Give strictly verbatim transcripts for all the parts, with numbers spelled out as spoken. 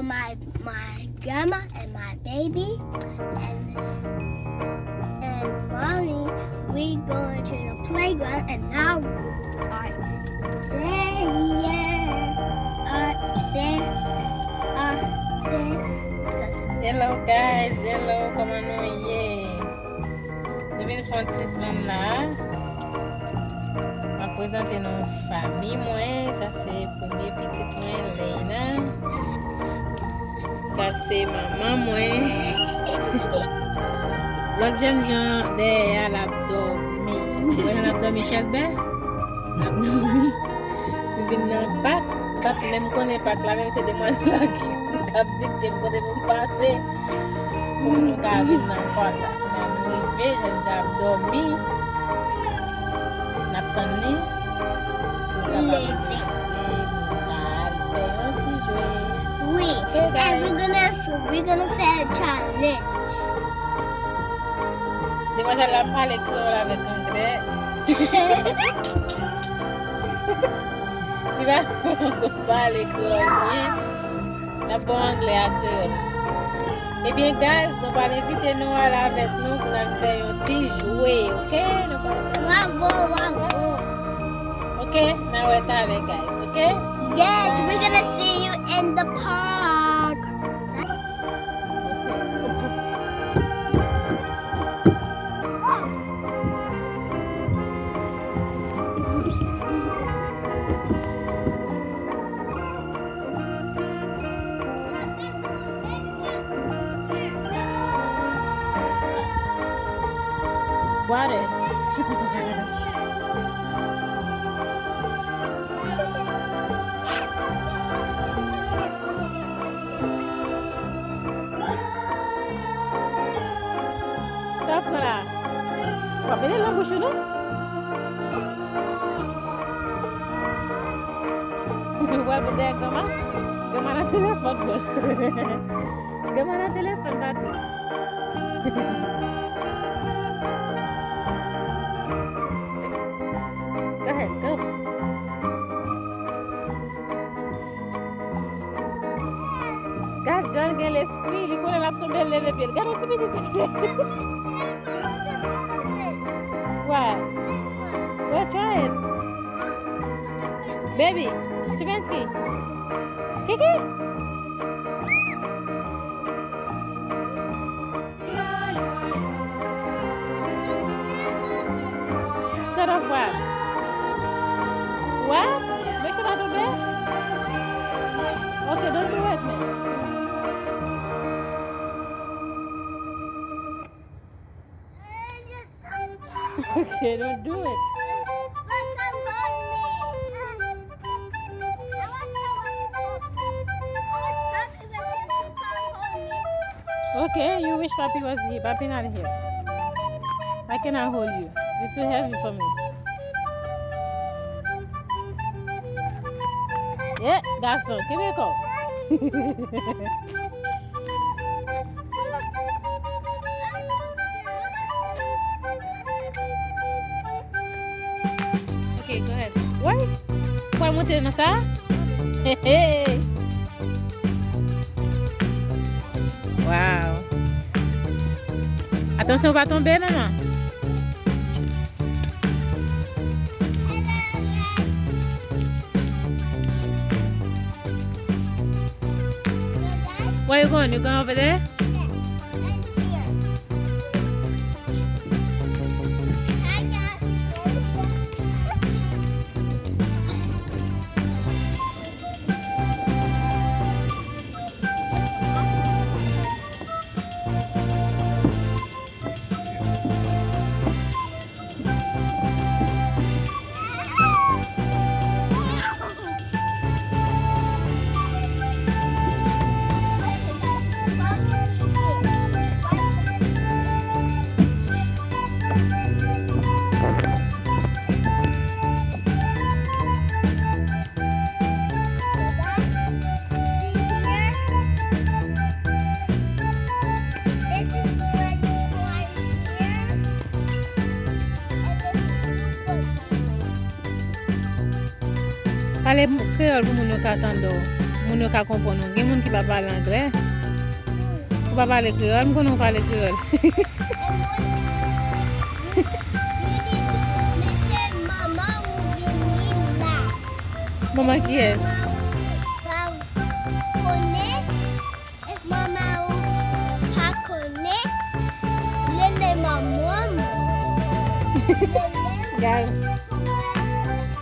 My my grandma and my baby and and mommy, we going to the playground and now we are there. Are there. Are there. Hello guys, hello, kòman nou ye? Nou vin fè yon ti flann la. M ap prezante nou fanmi mwen. Sa se premye pitit mwen, Leyna. Sa se manman mwen. Lòt jènjan dèyè a, l ap dòmi. Ou wè l ap dòmi, Chèlbè? L ap dòmi. M vin nan pak. M pa t menm konnen pak la, menm se demwazèl la ki t ap dikte m kote pou m pase. Pou nou ka vin nan pak la. Lè nou rive, jènjan ap dòmi. N ap tann li. Pou l kapab leve, pou nou ka al fè yon ti jwe. Wi. Ok, and we're guys. Gonna, we're gonna fè challenge. Demwazèl la pale kreyòl avèk anglè. Li pa konn pale kreyòl byen. N ap bon anglè ak kreyòl. Ebyen, guys, nou pral envite nou ale avèk nou pou n al fè yon ti jwe, ok? Nou pral fè. Bravo, bravo. Ok, n a wè talè, guys, ok? Yes, we're gonna see you in the park. Water. Sa w ap pran la? W ap mete l nan bouch ou, non? Ou pral pou dèyè granma? Granma nan telefòn, bòs. Granma nan telefòn, patwon. Go ahead, go. Gad jan l gen lespri, li konnen l ap tonbe, l leve pye l. Gad yon ti pitit. What? What, try it. Baby, Chipensky. Kiki? Scared of what? What? Make sure I don't bear? Okay, don't do it, man. Okay, don't do it. Okay, you wish Papi was here. Papi not here. I cannot hold you. You're too heavy for me. Yeah, gason, kenbe kò w. Okay, go ahead. Woy! Ou pral monte nan sa? Hey, hey! Wow! Atansyon, pa tonbe, manman! Where you going? You going over there? Pale m-, kreyòl pou moun yo ka tande w. Moun yo ka konprann ou. Gen moun ki pa pale anglè. Ou pa pale kreyòl, m konnen ou pale kreyòl. Manman kiyès? Manman ou pa konnen, Lele manman mwen. Guys,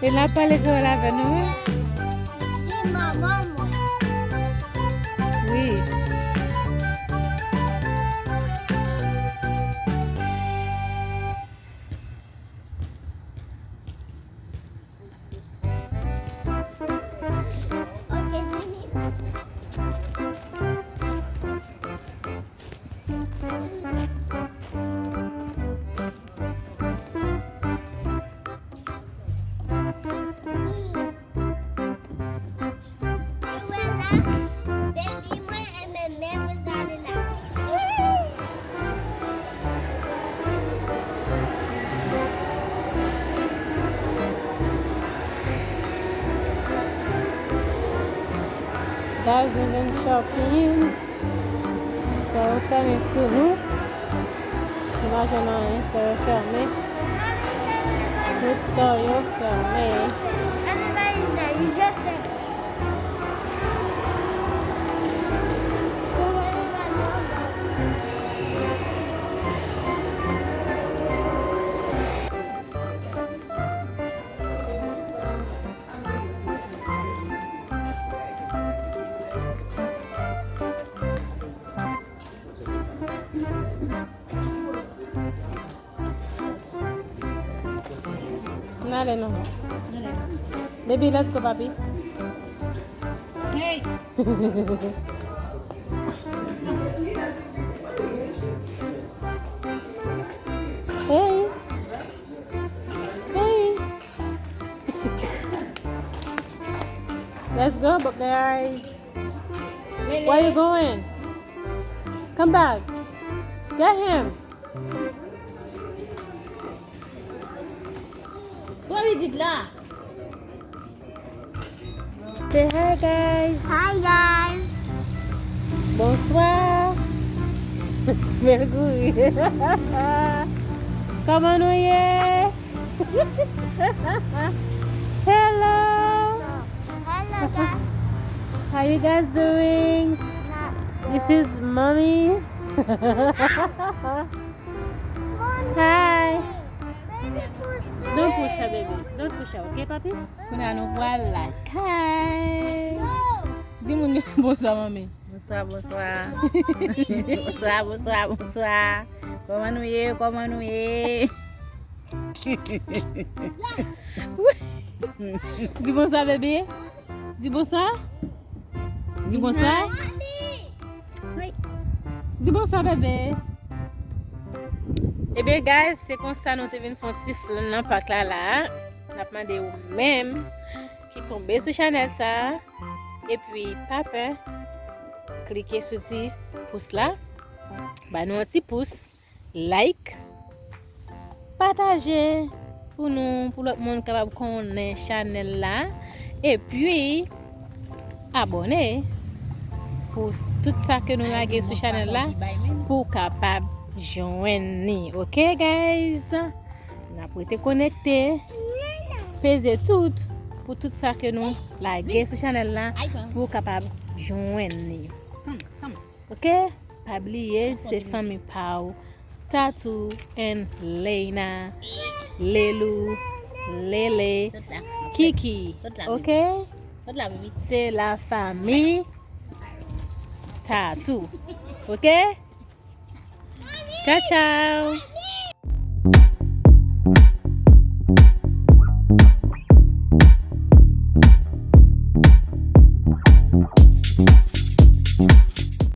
li la pale kreyòl avè nou, wi. Li manman mwen. Wi. Guys, nou vin shopping. Rèstoran yo fèmen sou nou. Nou pa jwenn anyen, rèstoran yo fèmen. Tout store yo fèmen. N ale non. Baby, let's go, papi. Hey. Hey. Hey. Let's go, but guys. Where you going? Come back. Get him. What is it la? Say hi, guys. Hi, guys. Bonsoir. Bèl kouri. Kòman nou ye? Hello. Hello, guys. How you guys doing? This is mommy. Hi. Don't push her, baby. Don't push her, okay, papi? Kounye a nou pral lakay. Di moun yo bonswa, manmi. Bonswa, bonswa. Bonswa, bonswa, bonswa. Kòman nou ye? Kòman nou ye? Di bonswa, bebe. Di bonswa. Di bonswa. Di bonswa, bebe. Ebyen, guys, se konsa nou te vin fè yon ti flann nan pak la, la. N ap mande ou menm ki tonbe sou chanèl sa, epi pa pè, klike sou ti pous la, ba nou yon ti pous, like, pataje pou nou, pou lòt moun kapab konnen chanèl la, epi abòne pou s- tout sa ke nou lage sou chanèl la, pou w kapab jwenn li. Ok, guys? N ap rete konekte. Peze tout pou tout sa ke nou lage sou chanèl la, pou w kapab jwenn li. Ok? Pa bliye, se fanmi pa w, Tatou and Leyna, Lelou, Lele, Kiki. Ok? Se la famille Tatou. Ok? Ciao, ciao.